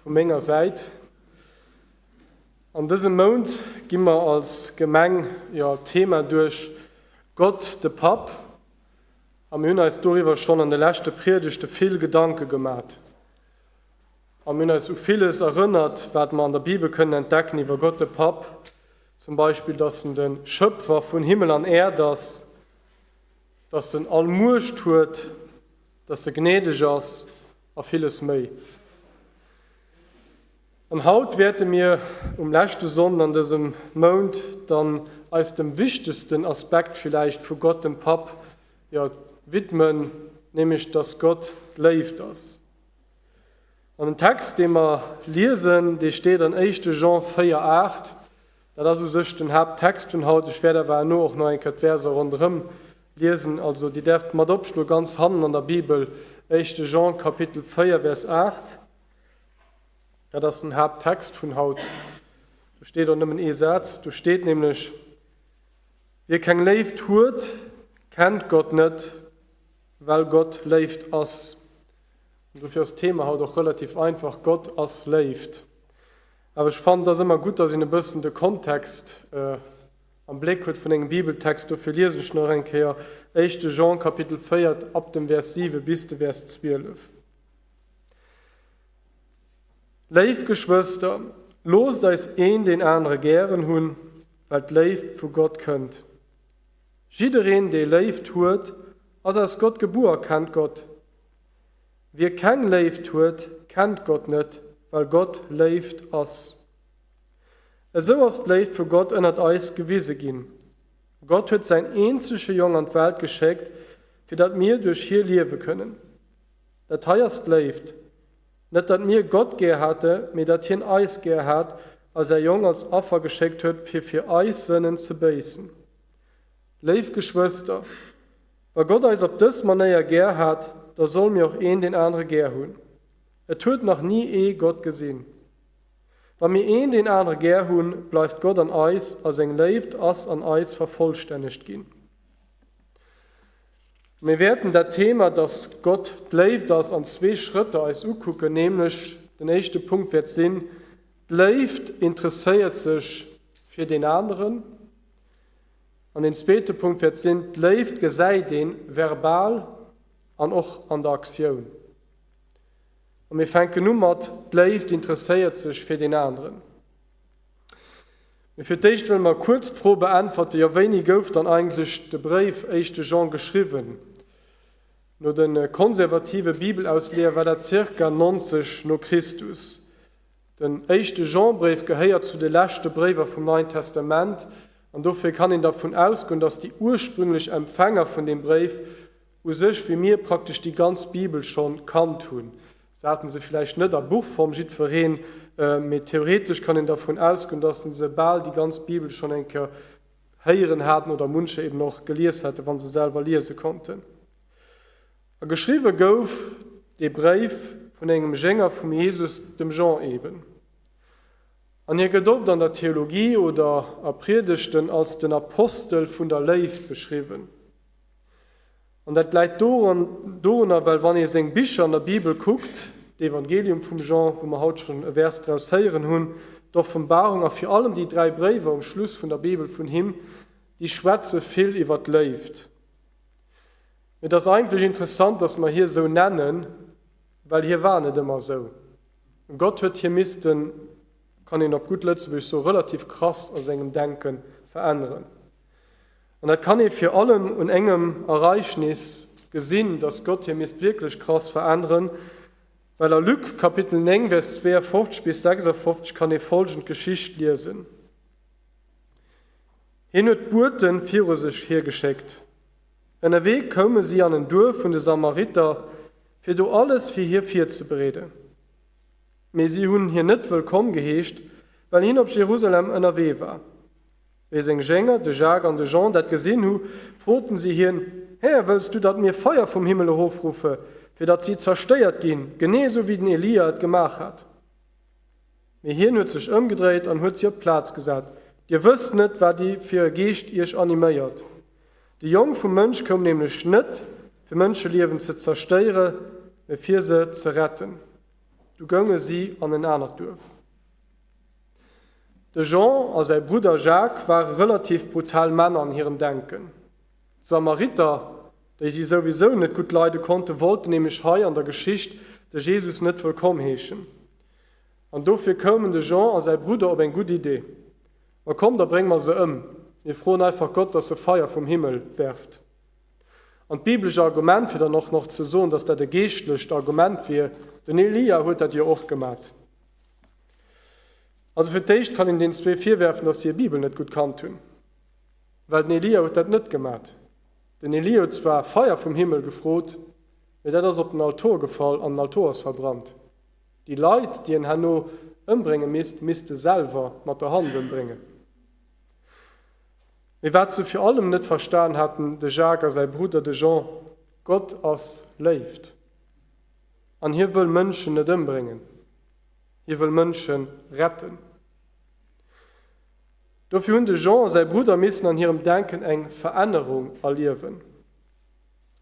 vu menger Säit. An dësem Mount gi mer als Gemeng jo d'Thema duerch Gott de Papp a mir hunn eis doriwwer schonn an de leschte Priedegte vill Gedanke gemat. A mir hunn eis u villes erënnert, wat mer an der Bibel kënnen entdecken iwwer Gott de Papp, zum Beispill, dass en de Schöpfer vun Himmel an Äerd ass, dass en all Muecht huet, dass e gnädeg ass a villes méi. An haut wäerte mir um leschte Sonnden an dësem Mount dann eis dem wichtegsten Aspekt villäicht vu Gott dem Papp, jo, widmen, nämlech dass Gott d'Léift ass. An den Text, dee mer liesen, dee steet an éischte Jean 4, 8. Dat ass u sech den Haapttext vun haut. Ech wäert awer herno och nach eng Kéier d'Verser ronderëm liesen. Also Dir däerft mat opschloen, ganz hannen an der Bibel, éischte Jean Kapitel 4, Vers 8. Dat ass den Haapttext vun haut. Do steet och nëmmen ee Saz. Do steet nämlech, Wie keng Léift huet, kennt Gott net, well Gott Léift ass. An dofir ass d'Thema haut och relativ einfach, Gott ass Léift. Awer ech fannen, et ass ëmmer gutt, dass een e bëssen de Kontext am Bléck huet vun engem Bibeltext. Dofir liesen ech nach eng Kéier éischte Jean Kapitel 4 ab dem Vers 7 bis de Vers 12. Léif Geschwëster, loosst eis een deen anere gären hunn, well d'Léift vu Gott kënnt. Jiddereen, dee Léift huet, ass aus Gott gebuer a kennt Gott. Wie keng Léift huet, kennt Gott net, well Gott Léift ass. Esou ass d'Léift vu Gott ënnert eis gewise ginn, Gott huet säin eenzege Jong an d'Welt geschéckt, fir datt mir duerch hie liewe kënnen. Dat hei ass d'Léift, net datt mir Gott gär hate, mee datt hien eis gär hat a säi Jong als Affer geschéckt huet, fir fir eis Sënnen ze béissen. Léif Geschwëster, wa Gott eis op dës Manéier gär hat, da solle mir och een deen anere gär hunn. Et huet nach ni ee Gott gesinn. Wa mir een deen anere gär hunn, bleift Gott an eis a seng Léift ass an eis vervollstännegt ginn. Mir wäerten dat Thema, dass Gott d'Léift ass, an zwee Schrëtter eis ukucken, nämlech den éischte Punkt wäert sinn, D'Léift interesséiert sech fir deen aneren. An den zweete Punkt wäert sinn, D'Léift gesäit ee verbal an och an der Aktioun. A mir fänken u mat, D'Léift interesséiert sech fir deen aneren. Mee fir d'éischt wëlle mer kuerz d'Fro beäntwerte, jo wéini gouf dann eigentlech de Bréif éischte Jean geschriwwen? No de konservative Bibelausleeër war dat zirka 90 no Christus. Den éischte Jean-Bréif gehéiert zu de leschte Bréiwer vum Neien Testament an dofir kann een dervun ausgoen, datt déi ursprünglech Empfänger vun deem Bréif u sech wéi mir praktesch déi ganz Bibel schonn kannt hunn. Se haten se villäicht net a Buchform, jiddwereen, mee theoretesch kann een dervun ausgoen, datt se bal déi ganz Bibel schonn eng Kéier héieren haten oder muncher eben och gelies haten, wa se selwer liese konnten. A geschriwwe gouf dee Bréif vun engem Jénger vum Jesus, dem Jean eben. An hie gëtt oft an der Theologie oder a Priedegten als den Apostel vun der Léift beschriwwen. An dat läit dorunner, well wann ee seng Bicher an der Bibel kuckt, d'Evangelium vum Jean, wou mer haut schonn e Vers draus héieren hunn, d'Offenbarung a fir allem déi dräi Bréiwer um Schluss vun der Bibel vun him, déi schwätze vill iwwer d'Léift. Et ass eigentlech interessant, dass mer hie sou nennen, well hie war net ëmmer sou. Gott huet hie missten, kann een op gutt Lëtzebuergesch soen, relativ krass a sengem Denke veränneren. An dat kann ee fir allem un engem Ereignis gesinn, dass Gott hie misst wierklech krass veränneren, well a Luc Kapitel 9, Vers 52 bis 56 kann ee folgend Geschicht liesen, Hien huet d'Buete viru sech hiergeschéckt. Ënnerwee koume si an en Duerf vun de Samariter, fir do alles fir hie virzebereeden. Mee si hunn hien net wëllkomm geheescht, well hien op Jerusalem ënnerwee war. Wéi seng Jénger, de Jacques an de Jean, dat gesinn hu, froten si hien, Här, wëlls du, datt mir Feier vum Himmel erofruffe, fir datt si zerstéiert ginn, genee esou wéi den Elia et gemaach hat? Mee hien huet sech ëmgedréit an huet si op d'Plaz gesat, Dir wësst net, wat fir e Geescht iech animéiert. De Jong vum Mënsch koum nämlech net, fir Mënscheliewen ze zerstéiere, mee fir se ze retten. Du gounge si an en anert Duerf. De Jean a säi Brudder Jacques ware relativ brutal Männer an hirem Denken. D'Samariter, déi si souwisou net gutt leide konnten, wollten nämlech hei an der Geschicht de Jesus net wëllkomm heeschen. An dofir koumen de Jean a säi Brudder op eng gutt Idee, Ma komm, da brénge mer se ëm. Mir froen einfach Gott, dass e Feier vum Himmel werft. An d'biblesch Argument, fir dann och nach ze soen, dass dat e geeschtlecht Argument wier, Den Elia huet dat jo och gemat. Also fir d'éischt kann een den zwee virwerfen, dass si hir Bibel net gutt kannt hunn, well den Elia huet dat net gemat. Den Elia huet zwar Feier vum Himmel gefrot, mee dat ass op den Altor gefall an den Altor ass verbrannt. Déi Leit, déi en herno ëmbrénge misst, misst e selwer mat der Hand ëmbréngen. Mee wat se fir allem net verstan haten, de Jacques a säi Brudder de Jean, Gott ass Léift an hie wëll Mënschen net ëmbréngen, hie wëll Mënsche retten. Dofir hunn de Jean a säi Brudder missen an hirem Denken eng Verännerung erliewen.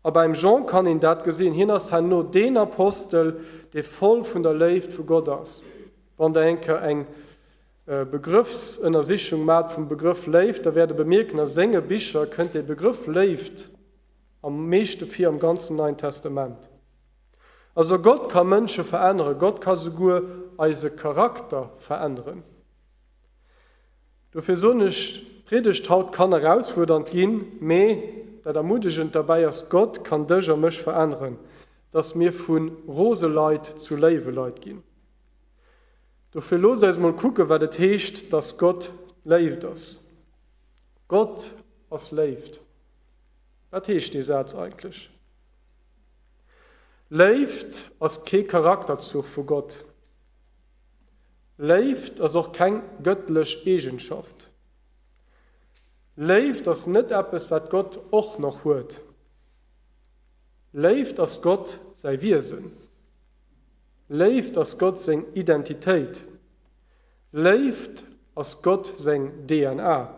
A beim Jean kann een dat gesinn, hien ass herno deen Apostel, dee voll vun der Léift vu Gott ass. Wann der eng Kéier eng Begrëffsënnersichung maacht vum Begrëff Léift, da wäert der bemierken, a senge Bicher kënnt dee Begrëff Léift am meeschte vir am ganzen Neien Testament. Also Gott ka Mënsche veränneren, Gott ka souguer eise Charakter veränneren. Dofir soen ech, d'Priedegt haut kann erausfuerdernd ginn, mee dat Ermuddegend derbäi ass, Gott kann dech a mech veränneren, dass mir vu rose Leit zu léiwe Leit ginn. Dofir loosst eis mol kucken, wat et heescht, dass Gott Léift ass. Gott ass Léift. Wat heescht dee Saz eigentlech? Léift ass kee Charakterzuch vu Gott. Léift ass och keng gëttlech Eegenschaft. Léift ass net eppes, wat Gott och nach huet. Léift ass Gott säi Wiesen. Léift ass Gott seng Identitéit. Léift ass Gott seng DNA.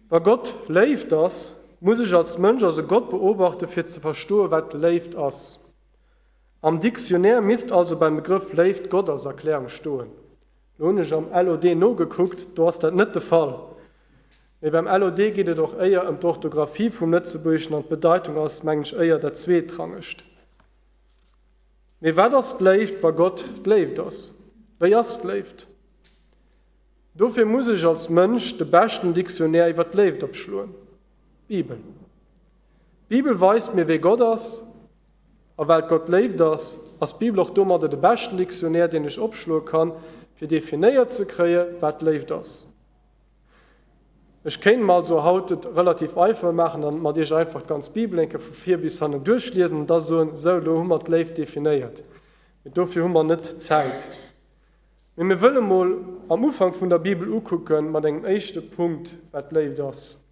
Wa Gott Léift ass, muss ech als Mënsch also Gott beobachten, fir ze verstoen, wat Léift ass. Am Dictionnaire misst also beim Begrëff Léift Gott als Erklärung stoen. Lo hunn ech am LOD nogekuckt, do ass dat net de Fall. Mee beim LOD geet et och éier ëm d'Orthographie vum Lëtzebuergeschen an d'Bedeitung ass, mengen ech, éier dat Zweetrangegt. Mee wat ass d'Léift, wa Gott d'Léift ass? Wéi ass d'Léift? Dofir muss ech als Mënsch de beschten Dictionnaire iwwer d'Léift opschloen, d'Bibel. D'Bibel weist mir, wee Gott ass. A well Gott Léift ass, ass d'Bibel och domadder de beschten Dictionnaire, deen ech opschloe kann, fir definéiert ze kréie wat Léift ass. Ech kéint mer also haut et relativ einfach maachen an mat iech einfach d'ganz Bibel eng Kéier vu vir bis hannen duerchliesen an da soen, sou, elo hu mer d'Léift definéiert. Mee dofir hu mer net d'Zäit. Mee mir wëlle mol am Ufank vun der Bibel ukucken, mat engem éischte Punkt, wat Léift ass.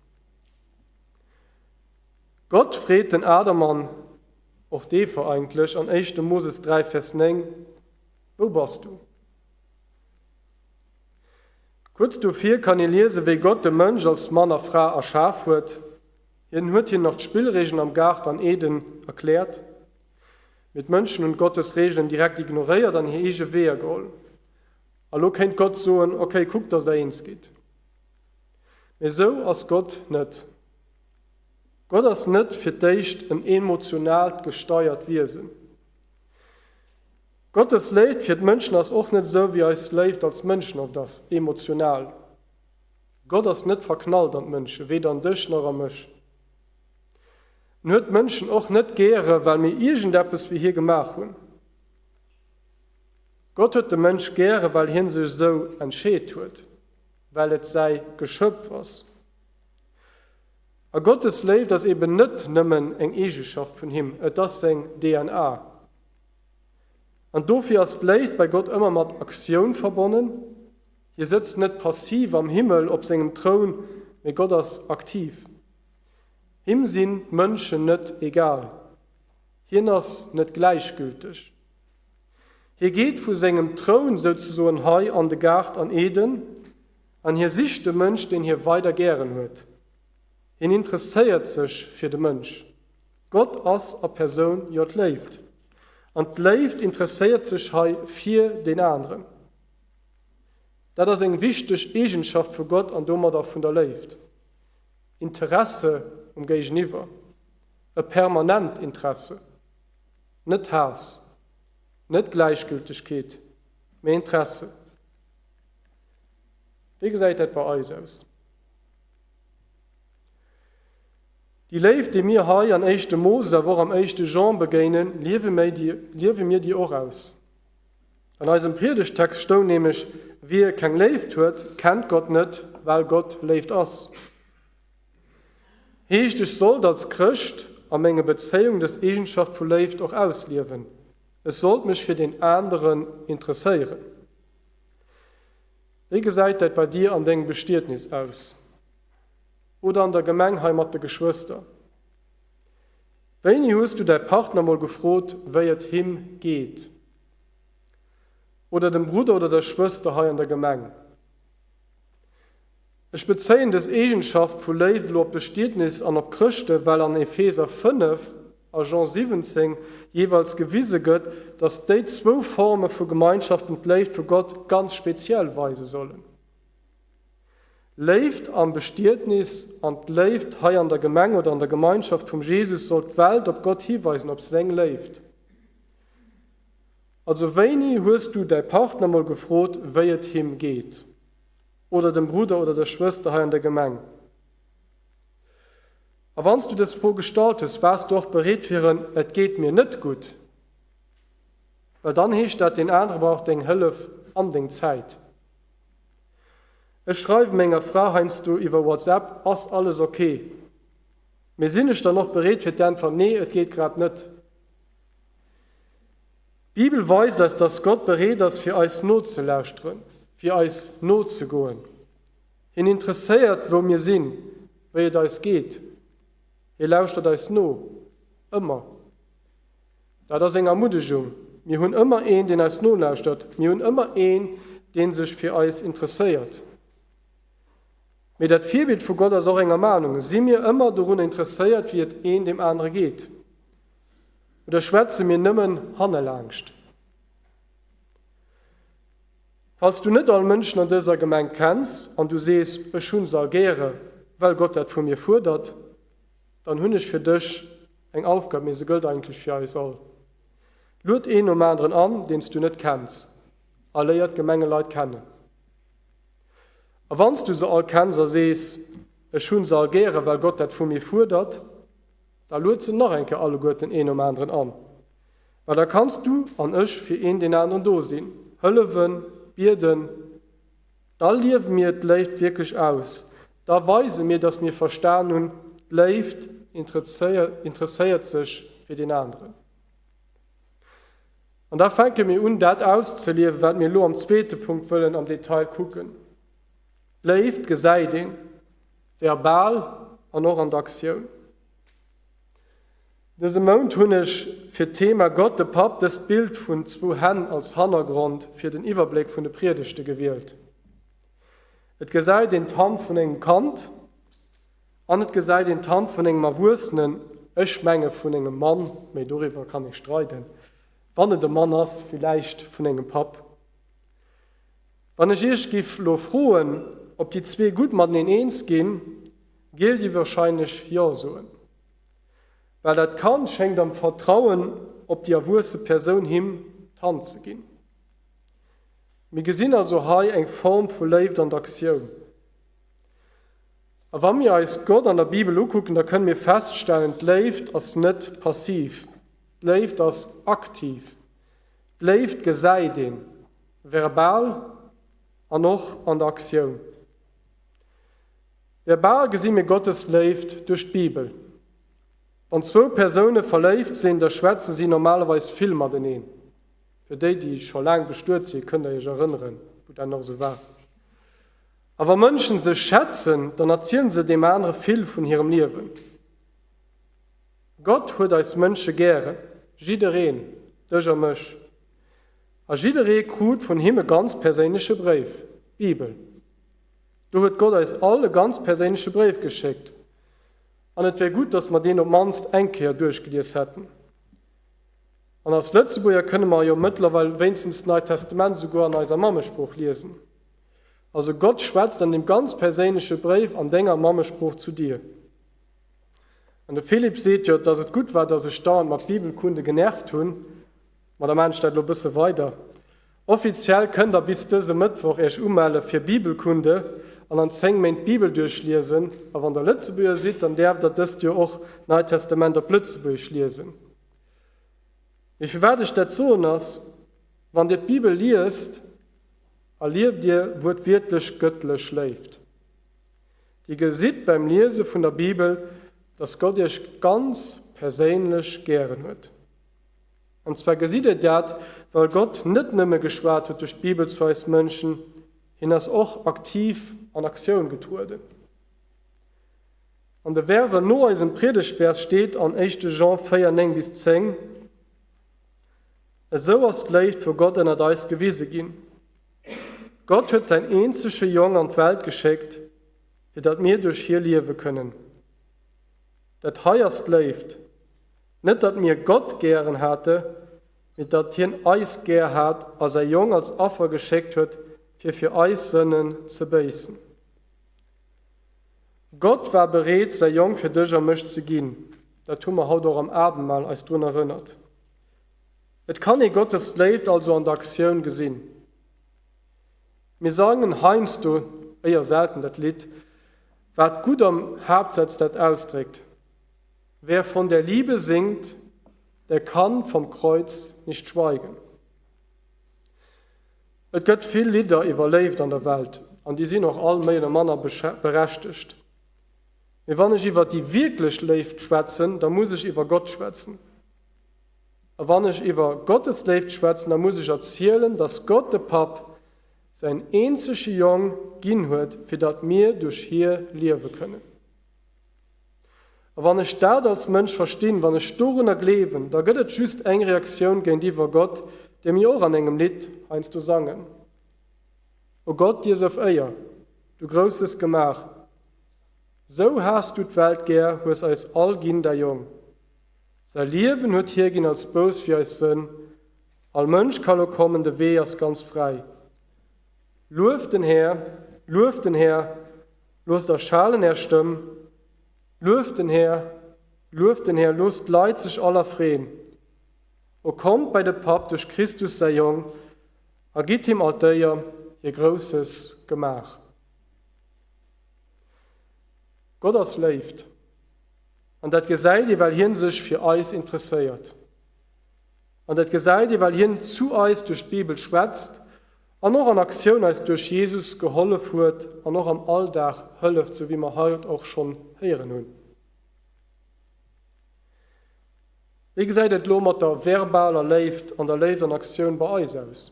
Gott freet den Adam an och d'Eva eigentlech an éischte Moses 3, Vers 9, Wou bass du? Kuerz dofir kann ee liesen, wéi Gott de Mënsch als Mann a Fra erschaf huet. Hien huet hinnen och d'Spillregeln am Gaart an Eden erkläert. Mee d'Mënschen hunn Gottes Regeln direkt ignoréiert an hir eege Weeër geholl. A lo kéint Gott soen, Ok, kuckt, datt der eens gitt. Mee esou ass Gott net. Gott ass net fir d'éischt en emotionaalt gesteiert Wiesen. Gottes Léift fir d'Mënschen ass och net esou wéi eis Léift als Mënschen oft ass, emotional. Gott ass net verknallt an d'Mënschen, weder an dech nach a mech. En huet d'Mënschen och net gäre well mir iergendeppes fir hie gemaach hunn. Gott huet de Mënsch gäre well hien sech esou entscheet huet, well et säi Geschöpf ass. A Gottes Léift ass eben net nëmmen eng Eegeschaft vun him, et ass seng DNA. An dofir ass d'Léift bei Gott ëmmer mat Aktioun verbonnen. Hie sëtzt net passiv am Himmel op sengem Troun, mee Gott ass aktiv. Him sinn d'Mënschen net egal. Hien ass net gläichgülteg. Hie geet vu sengem Troun souzesoen hei an de Gaart an Eden an hie sicht de Mënsch, deen hie weider gären huet. Hien interesséiert sech fir de Mënsch. Gott ass a Persoun jo d'Léift. An d'Léift interesséiert sech hei fir deen aneren. Dat ass eng wichteg Eegenschaft vu Gott an domadder vun der Léift. Interesse um Géigeniwwer. E permanent Interesse. Net Haass. Net Gläichgültegkeet, mee Interesse. Wéi gesäit dat bei eis aus? Déi Léift, déi mir hei an éischte Moses awer och am éischte Jean begéinen, liewe mir déi och aus? An eisem Priedegttext stoung nämlech, Wie keng Léift huet, kennt Gott net, well Gott Léift ass. Heescht, ech sollt als Chrëscht a menge Bezéiung dës Eegenschaft vu Léift och ausliewen. Ech sollt mech fir deen aneren interesséieren. Wéi gesäit dat bei dir an dengem Bestietnis aus? Oder an der Gemeng hei mat de Geschwëster? Wéini hues du däi Partner mol gefrot, wéi et him geet? Oder dem Brudder oder der Schwëster hei an der Gemeng? Ech bezéien dës Eegenschaft vu Léift elo op d'Bestietnis an op Chrëschte well an Epheser 5 a Jean 17 jeeweils gewise gëtt, datt déi zwou Forme vu Gemeinschaften d'Léift vu Gott ganz speziell weise sollen. Léift am Bestietnis an d'Léift hei an der Gemeng oder an der Gemeinschaft vum Jesus soll d'Welt op Gott hiweisen, op seng Léift. Also wéini hues du däi Partner mol gefrot, wéi et him geet? Oder dem Brudder oder der Schwëster hei an der Gemeng? A wann s du dës Fro gestallt hues, waars du och bereet fir en Et geet mir net gutt? Well dann heescht dat, deen anere brauch deng Hëllef an deng Zäit. Ech schreiwe menger Fra heiansdo iwwer WhatsApp, Ass alles ok? Mee sinn ech dann och bereet fir d'Äntwert Nee, et geet grad net? D'Bibel weist eis, dass Gott bereet ass, fir eis nozelauschteren, fir eis nozegoen. Hien interesséiert, wou mir sinn, wéi et eis geet. Hie lauschtert eis no. Ëmmer. Dat ass eng Ermuddegung. Mir hunn ëmmer een, deen eis nolauschtert. Mir hunn ëmmer een, dee sech fir eis interesséiert. Mee dat Virbild vu Gott ass och eng Ermanung. Si mir ëmmer dorun interesséiert, wéi et een deem anere geet? Oder schwätze mir nëmmen hannelaangscht? Falls du net all Mënschen an dëser Gemeng kenns an du sees, Ech hunn se all gäre, well Gott dat vu mir fuerdert, dann hunn ech fir dech eng Aufgab, mee se gëllt eigentlech fir eis all, Lued een nom aneren an, deen s du net kenns, a léier d'Gemengeleit kennen. A wann s du se all kenns a sees, Ech hunn se all gäre, well Gott dat vu mir fuerdert, Da lued se nach eng Kéier alleguerten een nom aneren an, well da kanns du an ech fir een deen aneren do sinn, hëllefen, bieden. Da liewe mir d'Léift wierklech aus, da weise mir, dass mir verstan hunn, d'Léift interesséiert sech fir deen aneren. An da fänke mir un, dat auszeliewen, wat mir elo am zweete Punkt wëllen am Detail kucken. D'Léift gesäit een, verbal an och an der Aktioun. Dëse Mount hunn ech fir d'Thema Gott de Papp dëst Bild vun zwou Hänn als Hannergrond fir den Iwwerbléck vun de Priedegte gewielt. Et gesäit een d'Hand vun engem Kand an et gesäit een d'Hand vun engem Erwuessenen, ech menge vun engem Mann, mee doriwwer kann ee streiden, wann et e Mann ass, villäicht vun engem Papp. Wann ech iech giff lo froen, ob déi zwee gutt mateneen eens ginn, géilt dir wahrscheinlech jo soen. Well dat Kand schéngt am Vertrauen op déi erwuesse Persoun him d'Hand ze ginn. Mir gesinn also hei eng Form vu Léift an der Aktioun. A wa mir eis Gott an der Bibel ukucken, da kënne mir feststellen, d'Léift ass net passiv, d'Léift ass aktiv. D'Léift gesäit een, verbal an och an der Aktioun. Verbal gesi mir Gottes Léift duerch d'Bibel. Wann zwou Persoune verléift sinn, da schwätze si normalerweis vill mateneen. Fir déi, déi scho laang bestuet sinn, kënnt der iech erënneren, wou dat nach esou war. A wa Mënschen sech schätzen, dann erzielen se deem anere vill vun hirem Liewen. Gott huet eis Mënsche gären, jiddereen, dech a mech. A jidderee krut vun him e ganz perséinleche Bréif, d'Bibel. Do huet Gott eis all e ganz perséinleche Bréif geschéckt. An et wär gutt, datt mer deen op d'mannst eng Kéier duerchgelies hätten. An als Lëtzebuerger kënne mer jo mëttlerweil wéinstens d'Neit Testament esouguer an eiser Mammesprooch liesen. Also Gott schwätzt an deem ganz perséinleche Bréif an denger Mammesprooch zu dir. An de Philippe seet jo, dass et gutt war, dass ech dauernd mat Bibelkunde genervt hunn. Ma da maan ech dat elo bësse weider. Offiziell kënnt der bis dëse Mëttwoch iech umelle fir Bibelkunde an an 10 Méint d'Bibel duerchliesen. A wann der Lëtzebuerger sidd, dann däerft der dëst Joer och d'Neit Testament op Lëtzebuergesch liesen. Mee firwat ech dat soen ass, Wann dir d'Bibel liest, erlieft dir wuertwiertlech gëttlech Léift. Dir gesitt beim Liese vun der Bibel, dass Gott iech ganz perséinlech gären huet. An zwar gesitt dir dat, well Gott net nëmme geschwat huet duerch d'Bibel zu eis Mënschen, hien ass och aktiv an Aktioun getrueden. An de Verser no eisem Priedegtvers steet an éischte Jean 4, 9 bis 10, Esou ass d'Léift vu Gott ënnert eis gewise ginn, Gott huet säin eenzege Jong an d'Welt geschéckt, fir datt mir duerch hie liewe kënnen. Dat hei ass d'Léift, net datt mir Gott gären hate, mee datt hien eis gär hat a säi Jong als Affer geschéckt huet, fir fir eis Sënnen ze béissen. Gott war bereet, säi Jong fir dech a mech ze ginn. Dat hu mer haut och am Abendmahl eis drun erënnert. Et kann ee Gottes Léift also an der Aktioun gesinn. Mir sangen heiansdo, éier selten, dat Lidd, wat gutt am Haaptsaz dat ausdréckt, Wer von der Liebe singt, der kann vom Kreuz nicht schweigen. Et gëtt vill Lidder iwwer Léift an der Welt, an déi sinn och all méi oder manner berechtegt. Mee wann ech iwwer déi wierklech Léift schwätzen, da muss ech iwwer Gott schwätzen. A wann ech iwwer Gottes Léift schwätzen, da muss ech erzielen, dass Gott de Papp säin eenzege Jong ginn huet, fir datt mir duerch hie liewe kënnen. A wann ech dat als Mënsch verstinn, wann ech dorunner gleewen, da gëtt et just eng Reaktioun géintiwwer Gott, déi mir och an engem Lidd heiansdo sangen, O Gott, dir sëf Éier, du Grousses gemaach, sou has du d'Welt gär, hues eis all ginn däi Jong. Säi Liewen huet hierginn als Bouss fir eis Sënn. All Mënsch ka lo kommen, de Wee ass ganz fräi. Lueft den Här, lueft den Här, loosst erschalen är Stëmm. Lueft den Här, lueft den Här, loosst d'Leit sech all erfreen. O kommt bei de Papp duerch Christus säi Jong a gitt him all d'Éier, hir Grousses gemaach. Gott ass Léift. An dat gesäit ee well hien sech fir eis interesséiert. An dat gesäit ee well hien zu eis duerch d'Bibel schwätzt an och an Aktioun eis duerch Jesus gehollef huet an och am Alldag hëlleft, sou wéi mer haut och schonn héieren hunn. Wéi gesäit et elo mat der verbaler Léift an der Léift an Aktioun bei eis aus?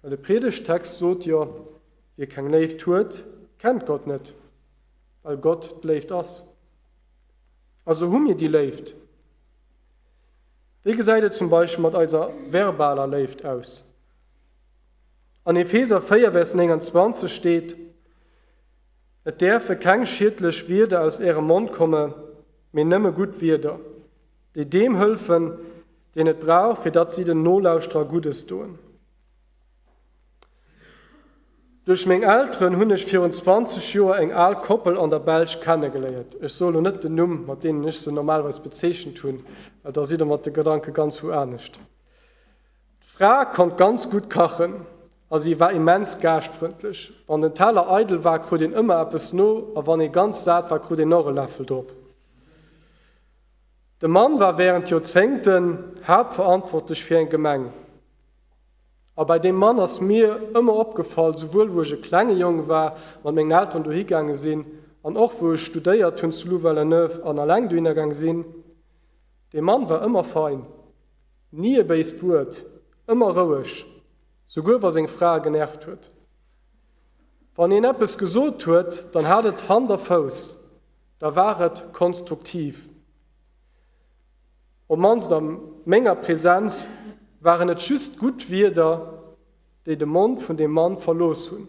Well de Priedegttext sot jo, Wie keng Léift huet, kennt Gott net. Well Gott d'Léift ass. Also hu mir déi Léift. Wéi gesäit et zum Beispill mat eiser verbaler Léift aus? An Epheser 4, Vers 29 steet, Et däerfe keng schiedlech Wierder aus ärem Mond komme, mee nëmme gutt Wierder, déi deem hëlfen, deen et brauch, fir datt si den Nolauschterer Guddes doen. Duerch meng Elteren hunn ech virun 20 Joer eng al Koppel an der Belsch kennegeléiert. Ech soe lo net den Numm, mat deenen ech se normalerweis bezeechent hunn, well da sidd der mat de Gedanke ganz wou anescht. D'Fra konnt ganz gutt kachen a si war immens gaaschtfrëndlech. Wann den Teller eidel war, krut een ëmmer eppes no a wann ee ganz sat war, krut een och e Läffel drop. De Mann war wärend Joerzéngten haaptverantwortlech fir eng Gemeng. A bei deem Mann ass mir ëmmer opgefall, souwuel wou ech e klenge Jong war, mat mengen Elteren dohi gaange sinn, an och wou ech studéiert hunn zu Louvain-la-Neuve an alleng dohinner gaang sinn, dee Mann war ëmmer fein, ni e béist Wuert, ëmmer roueg, souguer wa seng Fra e genervt huet. Wann hien eppes gesot huet, dann hat et Hand a Fouss, da war et konstruktiv. Op mannst a menger Präsenz waren et just gutt Wierder, déi de Mond vun deem Mann verlooss hunn.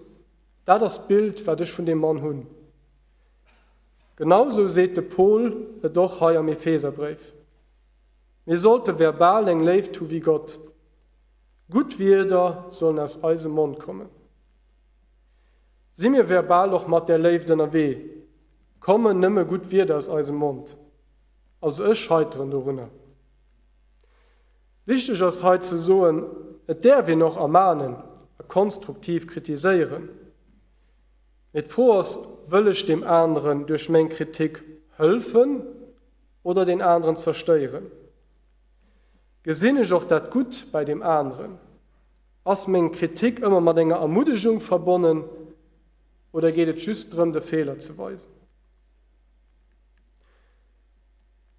Dat ass d'Bild, wat ech vun deem Mann hunn. Genausou seet de Paul et och hei am Epheserbréif. Mir sollte verbal eng Léift hu wéi Gott. Gutt Wierder sollen aus eisem Mond kommen. Si mir verbal och mat där Léift ënnerwee? Kommen nëmme gutt Wierder aus eisem Mond? Also ech scheiteren dorunner. Wichteg ass hei ze soen, et däerf een och ermahnen a konstruktiv kritiséieren. Mee d'Fro ass, Wëll ech deem aneren duerch meng Kritik hëlfen oder deen aneren zerstéieren? Gesinn ech och dat Gutt bäi deem aneren? Ass meng Kritik ëmmer mat enger Ermuddegung verbonnen oder geet et just drëm, de Feeler ze weisen?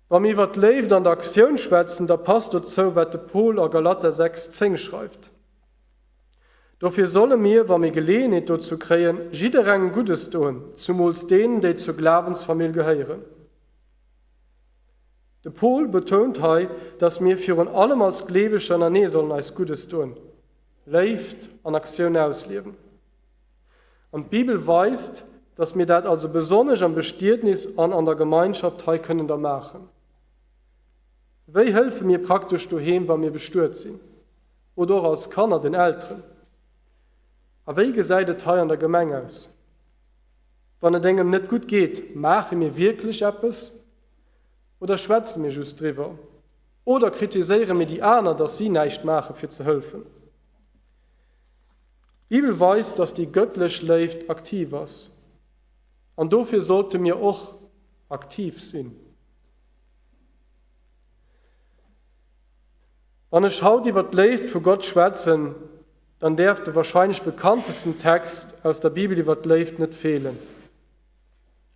Wa mir iwwer d'Léift an der Aktioun schwätzen, da passt dozou, wat de Paul a Galater 6, 10 schreift, Dofir solle mir, wa mir Geleeënheet dozou kréien, jidderengem Guddes doen, zumools deenen, déi zur Glawensfamill gehéieren. De Paul betount hei, dass mir virun allem als Gleeweger ënnerenee sollen eis Guddes doen, Léift an Aktioun ausliewen. An d'Bibel weist, dass mir dat also besonnesch am Bestietnis an an der Gemeinschaft hei kënnen da maachen. Wéi hëlfe mir praktesch doheem, wa mir bestuet sinn? Oder och als Kanner den Elteren? A wéi gesäit et hei an der Gemeng aus? Wann et engem net gutt geet, maache mir wierklech eppes? Oder schwätze mir just driwwer? Oder kritiséiere mir déi aner, dass si näischt maache fir ze hëlfen? D'Bibel weist, dass déi gëttlech Léift aktiv ass. An dofir sollte mir och aktiv sinn. Wann ech haut iwwer d'Léift vu Gott schwätzen, dann däerf de warscheinlech bekanntesten Text aus der Bibel iwwer d'Léift net feelen.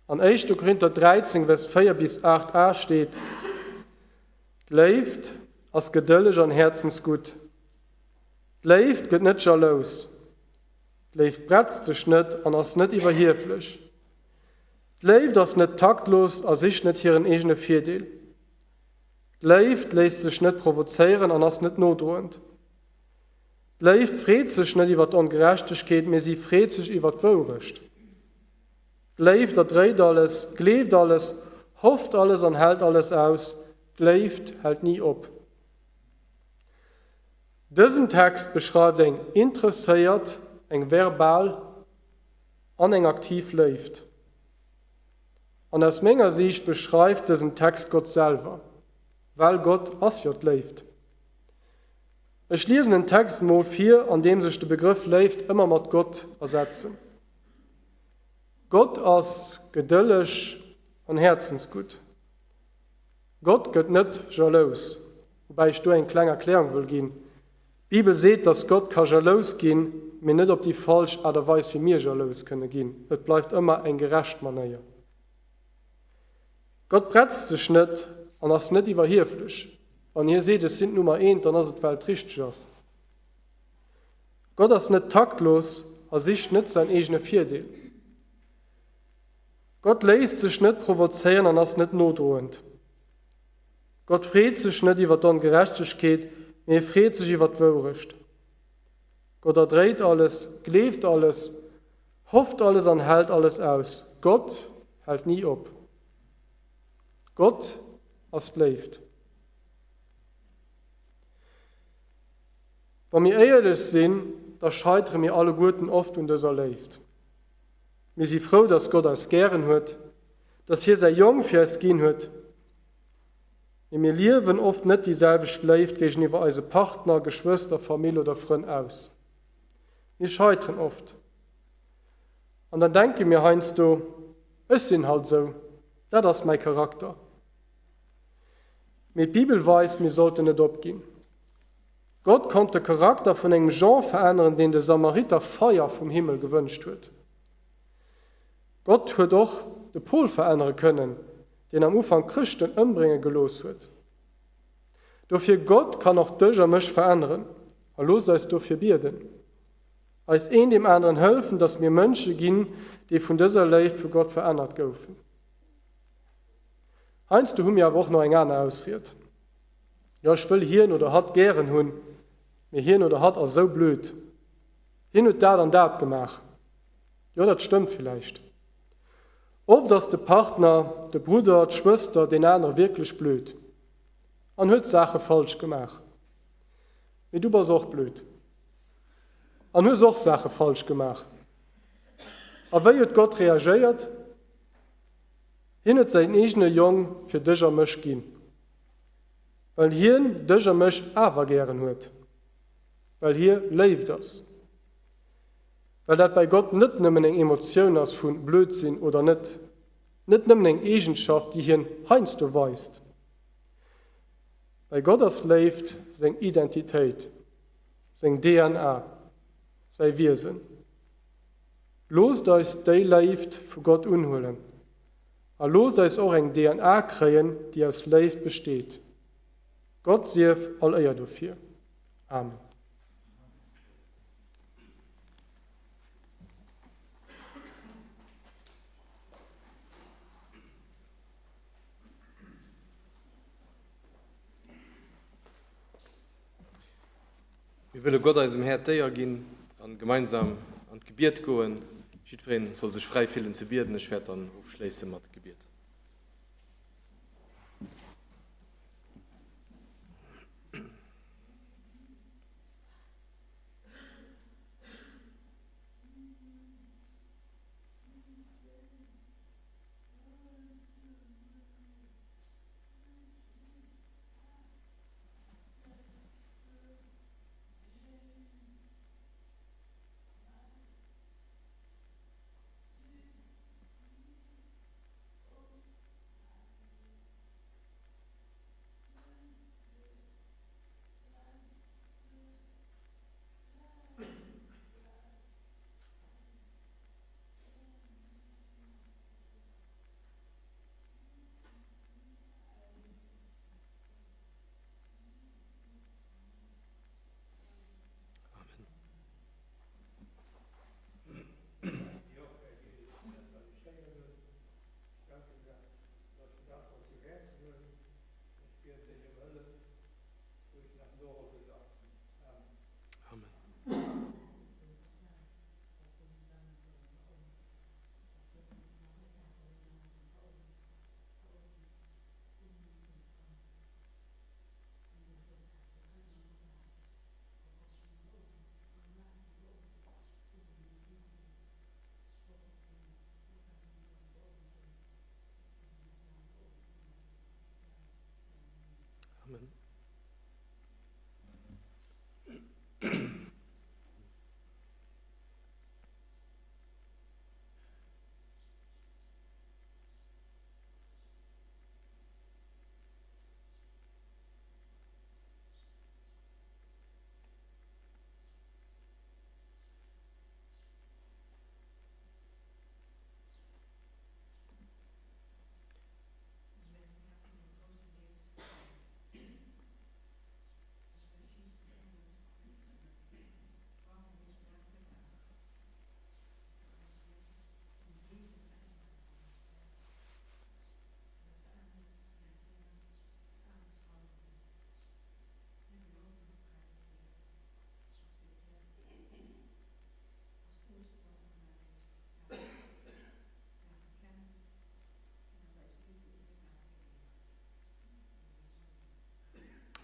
An éischte Korinther 13, Vers 4 bis 8 a steet, D'Léift ass gedëlleg an häerzensgutt. D'Léift gëtt net jalous. D'Léift bretzt sech net an ass net iwwerhieflech. D'Léift ass net taktlos a sicht net hiren eegene Virdeel. D'Léift léisst sech net provozéieren an ass net nodroend. D'Léift freet sech net iwwer d'Ongerechtegkeet, mee si freet sech iwwer d'Wourecht. D'Léift erdréit alles, gleeft alles, hofft alles an hält alles aus. D'Léift hält ni op. Dësen Text beschreift eng interesséiert, eng verbal an eng aktiv Léift. An aus menger Siicht beschreift dësen Text Gott selwer, well Gott ass jo d'Léift. Ech liesen den Text mol vir, an deem sech de Begrëff Léift ëmmer mat Gott ersetzen. Gott ass gedëlleg an häerzensgutt. Gott gëtt net jalous, woubäi ech do eng kleng Erklärung wëll ginn. D'Bibel seet, dass Gott ka jalous ginn, mee net op déi falsch Aart a Weis wéi mir jalous kënne ginn. Et bleift ëmmer eng gerecht Manéier. Gott bretzt sech net an ass net iwwerhieflech. Wann hie seet, ech sinn d'Nummer eent, dann ass et well et richteg ass. Gott ass net taktlos a sicht net säin eegene Virdeel. Gott léisst sech net provozéieren an ass net nodroend. Gott freet sech net iwwer d'Ongerechtegkeet, mee hie freet sech iwwer d'Wourecht. Gott erdréit alles, gleeft alles, hofft alles an hält alles aus. Gott hält ni op. Gott ass d'Léift. Wa mir éierlech sinn, da scheitere mir alleguerten oft un dëser Léift. Mir si frou, dass Gott eis gären huet, dass hie säi Jong fir eis ginn huet. Mee mir liewen oft net déi selwecht Léift géigeniwwer eise Partner, Geschwëster, Famill oder Frënn aus. Mir scheiteren oft. An dann denke mir heiansdo, Ech sinn halt esou, dat ass mäi Charakter. Mee d'Bibel weist, mir sollten net opginn. Gott konnt de Charakter vun engem Jean veränneren, deen de Samariter Feier vum Himmel gewënscht huet. Gott huet och de Paul verännere kënnen, deen am Ufank Chrëschten ëmbrénge gelooss huet. Dofir, Gott kann och dech a mech veränneren, a loosst eis dofir bieden. Eis een deem aneren hëllefen, datt mir Mënsche ginn, déi vun dëser Léift vu Gott verännert goufen. Heiansdo hu mir awer och nach eng aner Ausried, Jo, ech wëll hien oder hatt gären hunn, mee hien oder hatt ass esou blöd. Hien huet dat an dat gemaach. Jo, dat stëmmt villäicht. Oft ass de Partner, de Brudder, d'Schwëster, deen anere wierklech blöd. An huet Saache falsch gemaach. Mee du bass och blöd. An hues och Saache falsch gemaach. A wéi huet Gott reagéiert? Hien huet säin eegene Jong fir dech a mech ginn. Well hien dech a mech awer gären huet. Well hie Léift ass. Well dat bei Gott net nëmmen eng Emotioun ass vu blöd sinn oder net. Net nëmmen eng Eegenschaft, déi hien heiansdo weist. Bei Gott ass Léift seng Identitéit, seng DNA, säi Wiesen. Loosst eis déi Léift vu Gott unhuelen a loosst eis och eng DNA kréien, déi aus Léift besteet. Gott sief all Éier dofir. Amen. Mir wëlle Gott, eisem Här, d'Éier ginn an gemeinsam an d'Gebiet goen. Jiddwereen soll sech fräi fillen ze bieden. Ech wäert dann ofschléisse mat Gebiet. Amen. Amen.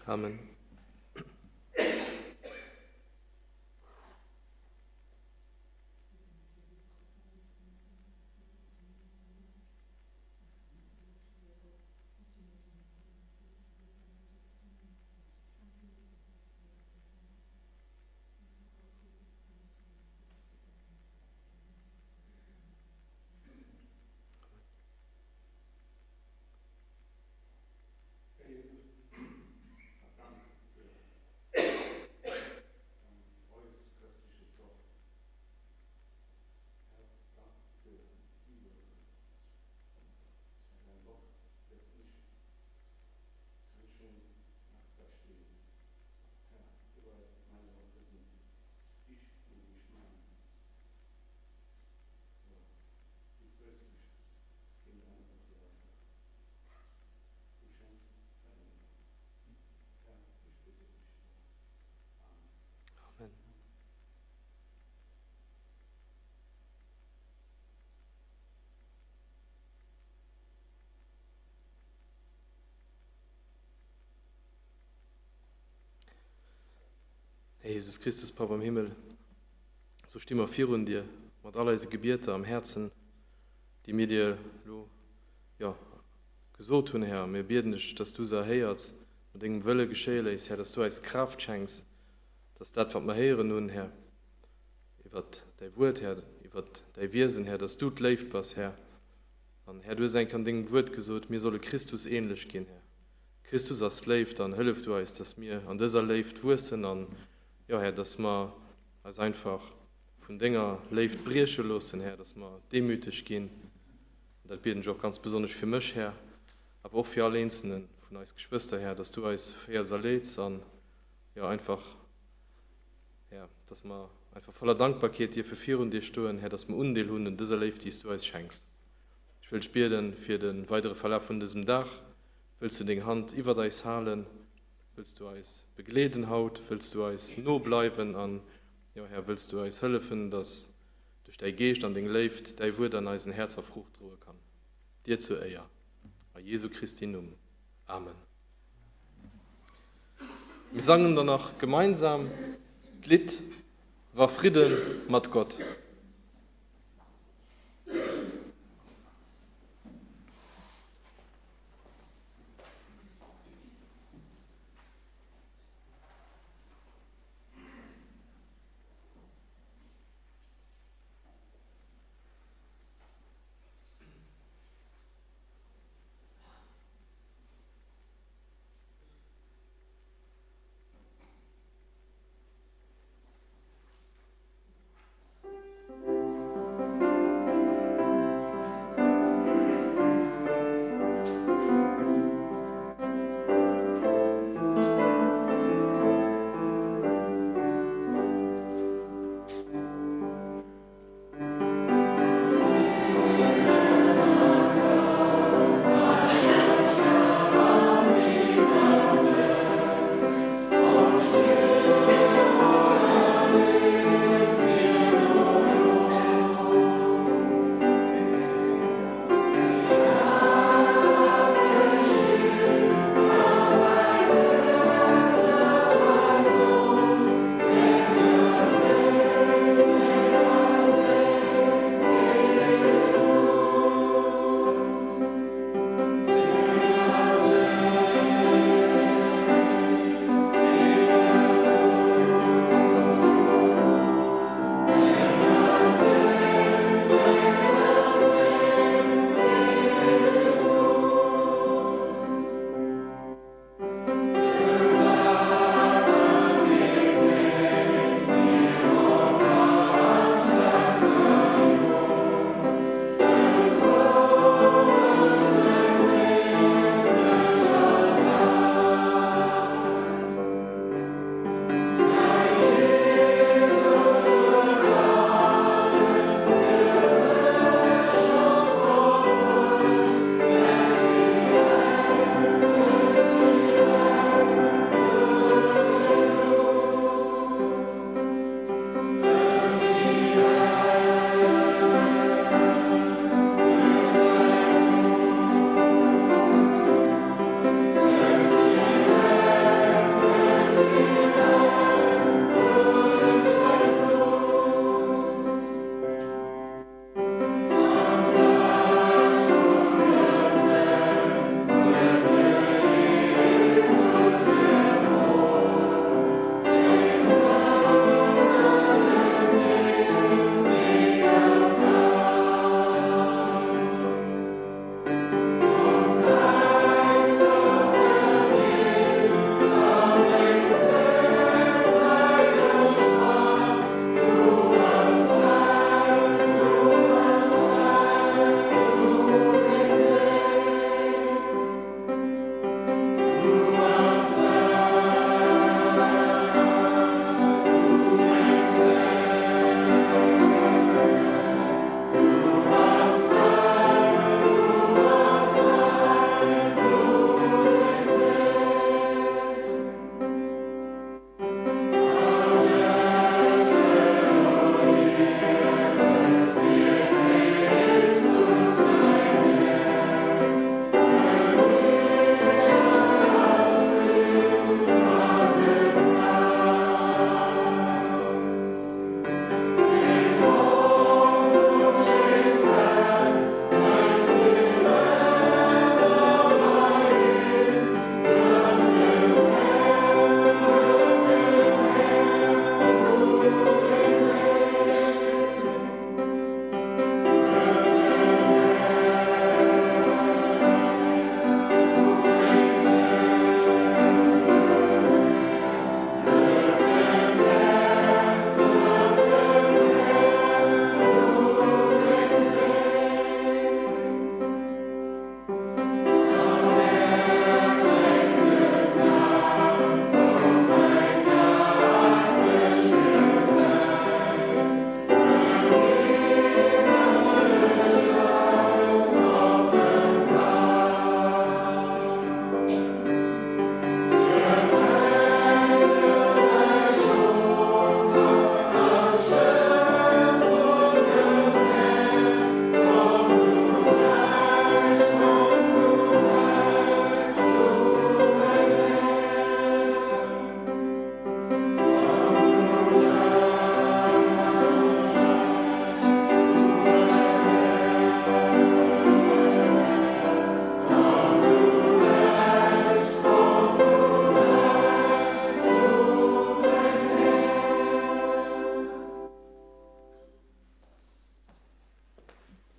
Amen. Här Jesus, ech danken. Här Jesus Christus, Papp am Himmel, sou sti mer virun dir mat all eise Gebieter am Häerzen, déi mir dir elo, jo, gesot hunn, Här. Mir bieden dech, dass du se erhéiers, no dengem Wëlle geschéie léiss, Här, dass du eis Kraaft schenks, dass dat, wat mer héieren hunn, Här, iwwert däi Wuert, Här, iwwert däi Wiesen, Här, dass du d'Léift bass, Här. An, Här, du hues eng Kéier an dengem Wuert gesot, mir solle Christus ähnlech ginn, Här. Christus ass d'Léift, an hëllef du eis, dass mir an dëser Léift wuessen an, jo, Här, dass mer eis einfach vun denger Léift brieche loossen, Här, dass mer demüteg ginn. An dat bieden ech och ganz besonnesch fir mech, Här, awer och fir all eenzelne vun eis Geschwëster, Här, dass du eis féiers a leeds an, jo, einfach, Här, dass mer einfach voller Dankbarkeet dierfe virun dir stoen, Här, dass mer Undeel hunn un dëser Léift, déi s du eis schenks. Ech wëll dech bieden fir de weidere Verlaf vun dësem Dag. Wëlls du deng Hand iwwert eis halen? Wëlls du eis begleeden haut? Wëlls du eis no bleiwen? An, jo Här, wëlls du eis hëllefen, dass duerch däi Geescht an deng Léift däi Wuert an eisen Häerzer Fruucht droe kann. Dir zur Éier. A Jesu Christi Numm. Amen. Mir sangen dann nach gemeinsam d'Lidd Wa Fridde mat Gott.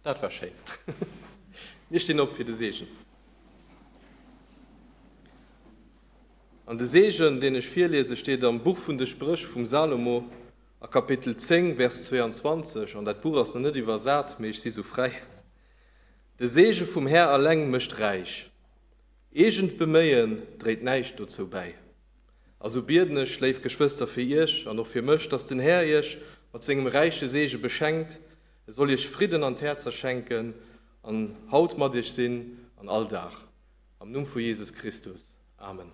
Dat war schéin. Mir stinn op fir de Seegen. An de Seegen, deen ech virliese, steet am Buch vun de Spréch vum Salomo a Kapitel 10, Vers 22. An dat Buch ass nach net iwwersat, mee ech si sou fräi. De Seege vum Här alleng mécht räich, eegent Beméien dréit näischt dozou bäi. A sou bieden ech, léif Geschwëster, fir iech an och fir mech, dass den Här iech mat sengem räiche Seege beschenkt, e soll iech Fridden an d'Häerzer schenken an haut mat iech sinn an all Dag. Am Numm vu Jesus Christus. Amen.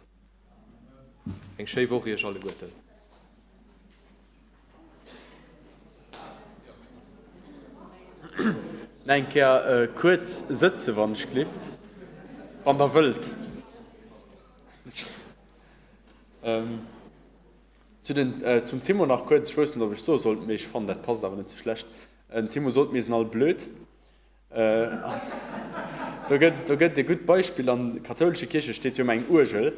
Eng schéi Woch iech alleguerten. Nach eng Kéier kuerz sëtze wann ech glift, wann der wëllt. Zu den, zum Timo nach kuerz, ech wousst net ob ech soe sollt, mee ech fannen dat passt awer net sou schlecht. Den Timo sot, mir sinn all blöd. Do gëtt, do gëtt e gutt Beispill, an kathoulesche Kierche steet jo ëmmer eng Uergel.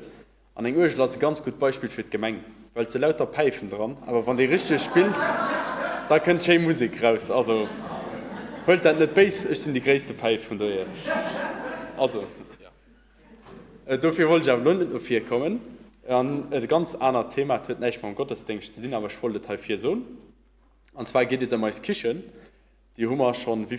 An eng Uergel ass e ganz gutt Beispill fir d'Gemeng, well et si lauter Päifen dran, awer wann déi richteg spillt, da kënnt schéi Musek raus. Also huelt dat net béis, ech sinn déi gréisste Päif vun dohier. Also, jo. Dofir wollt ech awer elo net no vir kommen. An e ganz anert Thema, et huet näischt mam Gottesdéngscht ze dinn, awer ech wollt et hei virsoen. An zwar geet et ëm eis Kichen. Déi hu mer schonn, wéi.